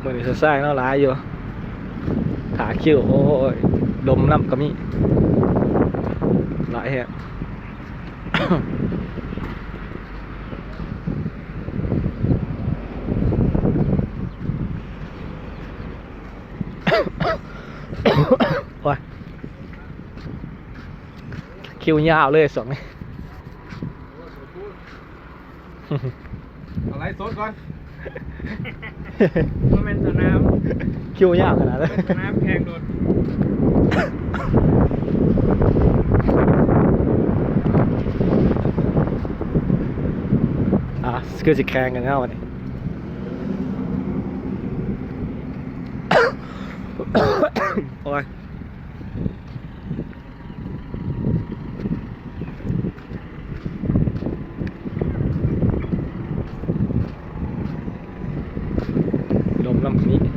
ມື້ນີ້ສາຍໆເນາະ ຫຼາຍຢູ່ ຖ້າຄິວ ໂອ້ຍ ດົມນຳກໍມີ ຫຼາຍແຮງ. ໂອ້ຍ ຄິວຍາວເລີຍຊ່ວງນີ້. ເອົາໄລຟ໌ສົດກ່ອນ ບໍ່ແມ່ນສະໜາມ ຄິວຍາວຂະໜາດນັ້ນ ສະໜາມແຂ່ງໂດດ. ອ່າ ຄືຊິແຂ່ງກັນແລ້ວບັດນີ້ ໂອ້ຍ. ລົມນຳນີ້